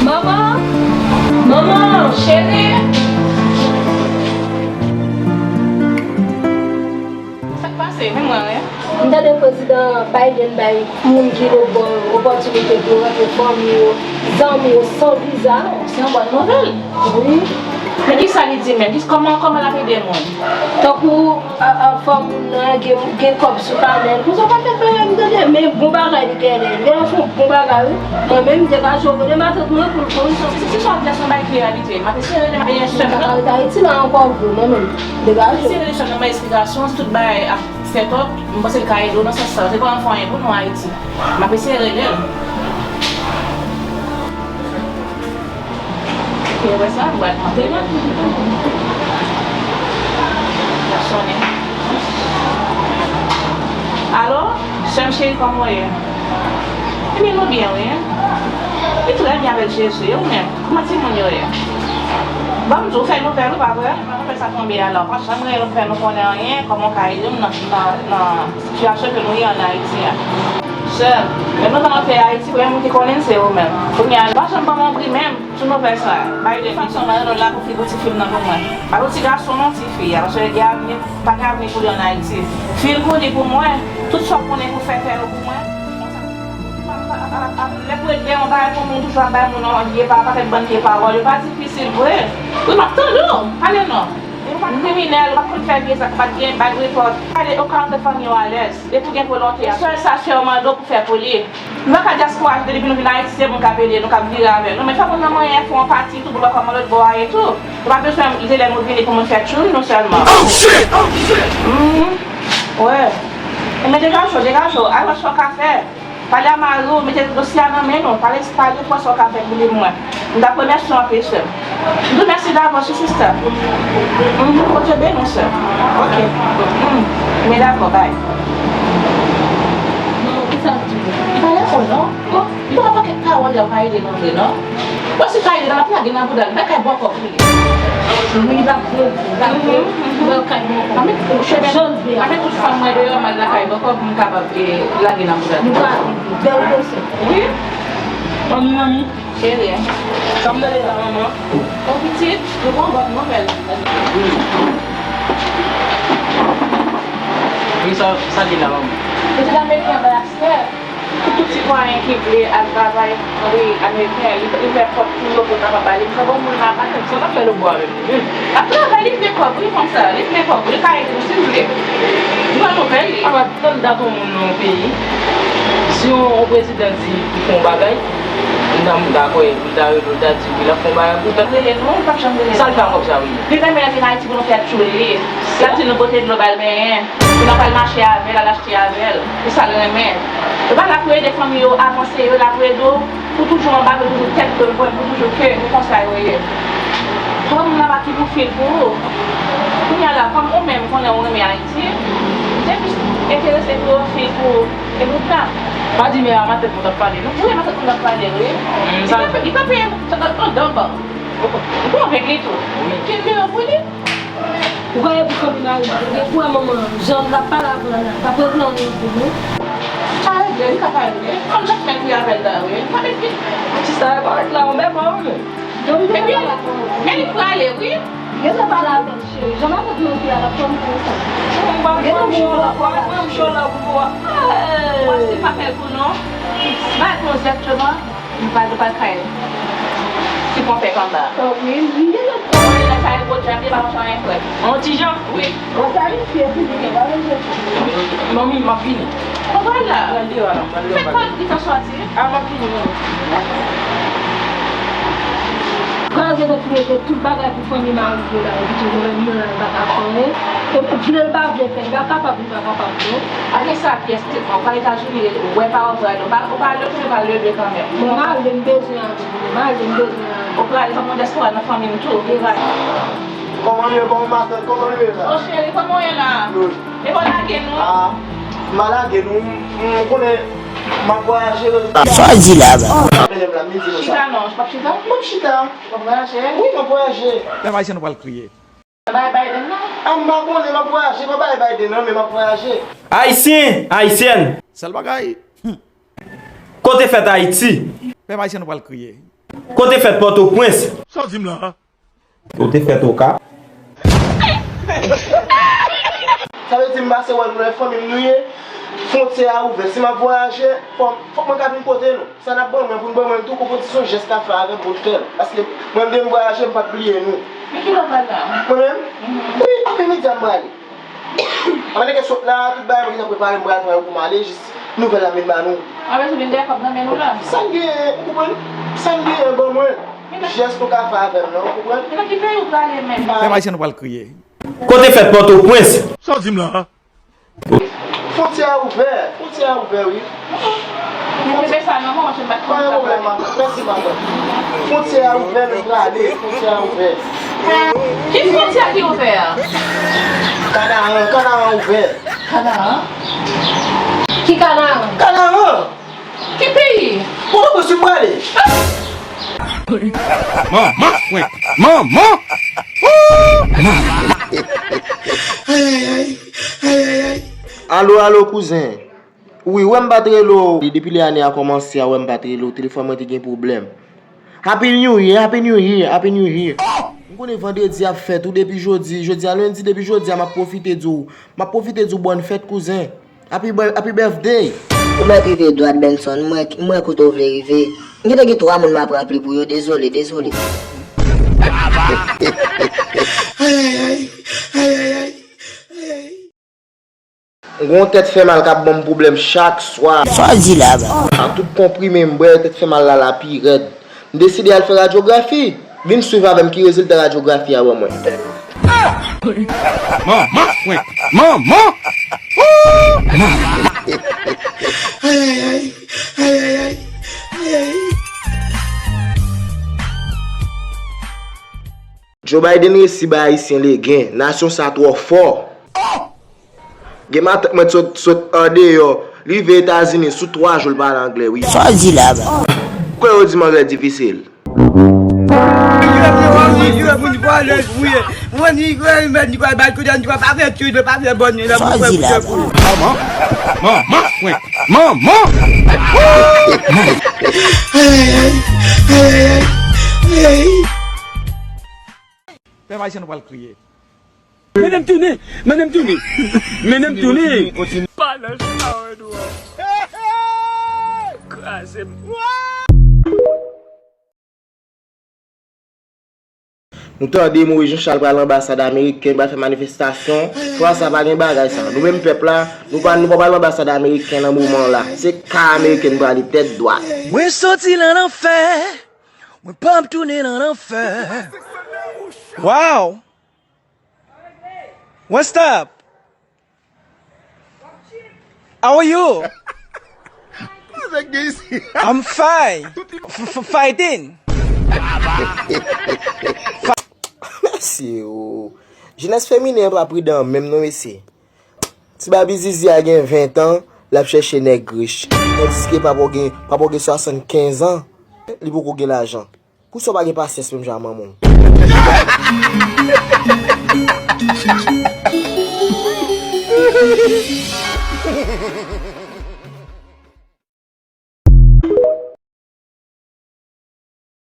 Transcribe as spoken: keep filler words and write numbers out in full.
Manman! Manman! Cheri! Sa k pase? Men mwen, wi. M tande prezidan Biden bay moun ki lòtbò yo opòtinite pou yo rantre fanmi yo, zanmi yo, san viza. Se yon bòn nouvèl. Wi. Men kisa li di menm? Kis-, kòman, kòman l ap ede moun? Tankou, a, a, fò moun nan gen, gen kòb sou kanè l. Konsa pa fè peye m tande, men bon bagay li genyen. Li genyen fè yon bon bagay, wi. Mwen menm, m te ka jwe de matant mwen pou l konn. Se, se, se sa w di a, se yon bagay ki reyalite. M ap eseye rele, m ap eseye sèm nan. Ayiti la ankò vre, mwen menm. M ap eseye rele sèm nan, ban esplikasyon, si tout bagay ap fè tòt, m panse l ka ede w nan sans sa. Se pa m fè anyen pou nou Ayiti. M ap eseye rele l. Ou wè sa? Bwat mantè la. L ap sonnen. Alo? Sè m cheri, kòman w ye? Ebyen, nou byen, wi. Li trè byen avèk Jezi. E ou menm? Kòman timoun yo ye? Ban m di w, ou fè nouvèl, ou pa vre? Nouvèl sa tonbe a la. Ou pa janm rele nou pou fè nou konnen anyen, kòman w ka ede m nan, nan, nan sitiyasyon ke nou ye ann Ayiti a. Sè m, menm lontan nou te Ayiti, premye moun ki konnen n se ou menm. Kounye a, ou pa janm ban m yon bri menm sou nouvèl sa a. Bay de fason, mwen rele w la pou figouti fi m nan pou mwen. Pa yon ti gason non, ti fi a, paske li gen avni, pa gen avni pou li ann Ayiti. Fi l pou li pou mwen, tout sa w konnen pou fè, fè yo pou mwen. Lè pou ede yon bagay pou moun, toujou ap bay moun yon vye pa, pakèt bann vye pawòl, yo pa difisil vre. Wi, m ap tande w, pale non. Ou pa t kriminèl, ou pa t konn fè vye zak, ou pa t gen bad repòt. Pale, ou ka rantre fanmi w alèz. Depi w gen volonte a. Sèl sa sè w mande w pou fè pou li. Nou pa ka dyaspora tou, depi nou vin Ayiti, se moun k ap ede nou, k ap vire avè nou. Men fè moun nan manyen fè yon pati tou pou l wè kòman lòt bò a ye tou. Nou pa bezwen li te lè nou vini pou moun fè tchoul nou sèlman. Oh shit! Oh shit! Mhm. Wè. Enben degaje w, degaje w. Al wè sa w ka fè. Pale a mari w, mete dosye a nan men nou. Pale, pale pou wè sa w ka fè pou li pou mwen. M t ap remèsye w anpil, sè m. M di w mèsi davans, wi, sista. Mhm, Bondye beni w, sè m. Ok. Mhm. Men dakò, bay. Non, kisa l di w? Li pa dakò, non. Bon, li pa gen pakèt pawòl la, pa ede nan vre, non. Bon, si pa ede, l ap lage nan bouda l, bay kay bòkò pou li. Wi, l ap vre, l ap vre. Mhm, mhm. Bay kay bòkò. Pa met, cheve, jan l vle a. Pa met tout fanm mwen deyò, m al lakay bòkò pou m kapab, eh, lage nan bouda l. Nou pa bèl dosye. Wi. Manmi, manmi. Cheri. Sa m tande la, manman? Bon, pitit, nou gon bòn nouvèl. Wi, sa, sa gen la, manman? Pitit ameriken an bay aksè pou tout sitwayen ki vle al travay nan peyi ameriken, li, li fè pòt pou yo pou yo kapab ale. M fè bon moun la pa tèt. Sa l ap fè lòtbò avè m? Ap travay, li vle kòb, wi, fanm sa. Li vle kòb, wi, li ka ede nou si l vle. M pran nouvèl li. Apa, tann dat yon moun nan yon peyi. Si yon, yon prezidan di pou fè yon bagay, m ta, m ta kwè pou l ta rele w, ta di wi, l ap fè yon bagay pou tèt. Rele nou, li p ap janm rele nou. Sa l fè ak kòb sa, wi? Li renmen vin Ayiti pou nou fè tchoul li. L ap di nou pote dlo ba l benyen, pou n ap al mache avè l, al achte avè l. Se sa l renmen. Yo pa la pou ede fanmi yo avanse, yo la pou ede w. Pou toujou anba, pou toujou tèt ke l pran, pou toujou ke nou konsa yo ye. Pran moun nan pa ki pou fil pou ou. Kounye a la, kòm ou menm konnen ou renmen Ayiti, m te plis enterese pou yo fil pou ou. E pou sa. Pa di men a matèt mwen t ap pale, non? Wi, matèt mwen t ap pale, wi. Mm, li sa pa, li pa peye pou sa, sa, sa, sa, sa. Ou konvenk li tou. Wi. Kenbe yo pou li. Ou konnen pou fanmi mari m, ou gen pou wè manman an, jan l ap pale avè l la, l ap regle yon nèg pou nou. Sa regle, li ka pa regle. Fanm Jasmine ri avè l la, wi. Pa met vit. Ti sa, pa met la, yon bèbò, wi. Epi, men li prale, wi. Gen sa pale avè l, cheri. Jan matant mwen ri a, l ap fanm konsa. Mwen pa pran cho la, mwen pa pran cho la pou mwen. Mwen si pa fè l pou nou. Bay pou nou egzakteman. Nou pral, nou pral kay ti konpè anba. Wi, m gen lòt. Mwen nan kay gwo djab, li pa manke anyen frè. Yon ti jan? Wi. Ou planifye pou li, pa bezwen. Manmi, m ap vini. Ou pral la? Pral deyò a la, pral deyò a la. Fè kòb li tan sòti. A, m ap vini, manmi. Kraze de tou mete tout bagay pou fanmi mari yo la, yo kite yo menm yo la, yo pa ka fè anyen. E pou vle l pa vle fè, li pa kapab, li pa kapab, non. Ane sa pyès, tèt mwen, pa Etazini, wè pa wè, non. Pa, ou pa leve, pa leve kanmenm. Mwen, mari m bezwen avè w, mari m bezwen avè w. Ou prale, fòk mwen dyaspora nan fanmi m tou. Kòman nou ye, bon maten, kòman nou ye la? O cheri, kòman w ye la? Good. E pa lage nou? A, m pa lage nou, m, m konnen m ap vwayaje. Sa w di la, ba? Apele m la, m di nou sa. Chita non, ou p ap chita? M ap chita. W ap vwayaje? Wi, m ap vwayaje. Pèp ayisyen nou pral kriye. Bay Biden non? A, m pa konnen, m ap vwayaje, pa bay Biden non, men m ap vwayaje. Ayisyen, ayisyèn. Sèl bagay. Hmm. Kote fèt Ayiti? Pèp ayisyen nou pral kriye. Kote fèt Pòtoprens? Sa w di m la? Ou te fèt Oka? Sa vle di m pase wè nou lè fanmi m nou ye, fwontyè a ouvè. Si m ap vwayaje, fò, fòk mwen ka vin kote nou. Sa n ap ban mwen pou n ban mwen tou, konprann si se yon jès n ap fè avè m pou n fè l. Paske mwen menm vwayaje, m p ap bliye nou. Men kilè w pral la? Mwen menm? Wi, aprèmidi a m prale. Anvan ke sot la, tout bagay mwen gentan prepare, m pral pran yo pou m ale, jis nouvèl la vin ba nou. Apre tou vin dèyè kòb nan men nou la. Sa n genyen, ou konprann? Sa n genyen, ban mwen. Jès nou ka fè avè m nan, ou konprann? Men nan ki peyi w prale menm? Pèp Ayisyen nou pral kriye. Kote fèt Pòtoprens? Sa w di m la? Fwontyè a ouvè, fwontyè a ouvè, wi. Men kenbe sa nan men w, paske m pa t konn sa. Pa gen pwoblèm, matant. Mèsi, matant. Fwontyè a ouvè, nou prale, fwontyè a ouvè. Ki fwontyè ki ouvè a? Kanaran, Kanaran ouvè. Kanaran? Ki Kanaran? Kanaran! Ki peyi? Pòtoprens wi m prale. Manman frenk! Manman! Woo! Manman! Ayayay! Ayayay! Alo, alo, kouzen. Wi, wè m pa t rele w. Depi lè ane a kòmanse a, wè m pa t rele w. Telefòn mwen te gen pwoblèm. Happy New Year, Happy New Year, Happy New Year. M konnen vandredi ap fèt ou depi jodi. Jodi a lendi, depi jodi a, m ap pwofite di w. M ap pwofite di w bòn fèt, kouzen. Happy bir-, happy birthday. Ou mèt rive dwat, Benson. Mwen, mwen kote w vle rive. M gentan gen twa moun m ap ranpli pou yo. Dezole, dezole. Ayayay, ayayay, ayayay. M gen yon tèt fè mal k ap ban m pwoblèm chak swa. Sa w di la, ba? Ak tout konprime m bwè, tèt fè mal la, la pi rèd. M deside al fè radyografi. Vin swiv avè m ki rezilta radyografi a ban mwen. Manman frenk! Manman! Woo! Manman! Ayayay! Ayayay! Ayayay! Joe Biden resi bay Ayisyen legen. Nasyon sa twò fò. Gen matant mwen t sot, sot andeyò, li rive Etazini, sou twa jou l pale anglè, wi. Sa w di la, ba? Kwè yo di m anglè difisil. Sa w di la, ba? Manman, manman, manman. Ayayay, ayayay, ayayay. Pèp Ayisyen nou pral kriye. Mennen m tounen! Mennen m tounen! Mennen m tounen! Pa nan chita wè nou an. Kraze m. Nou tande Moïse Jean Charles pral anbasad ameriken, pral fè manifestasyon. Fwa sa pa gen bagay sa. Nou menm pèp la, nou pa, nou pa pral anbasad ameriken nan moman la. Se ka ameriken pral tèt dwat. Mwen soti nan lanfè, mwen p ap tounen nan lanfè. Wow! What's up? How are you? I'm fine. F- f- fighting. Mesye, oh. Jenès feminen an pa pridan menm non, mesye. Ti babi zizi a gen ven tan, l ap chèche nèg rich. Tandiske papa w gen, papa w gen swasannkenz an, li poko gen lajan. Poukisa w pa gen pasyans menm jan a manman w?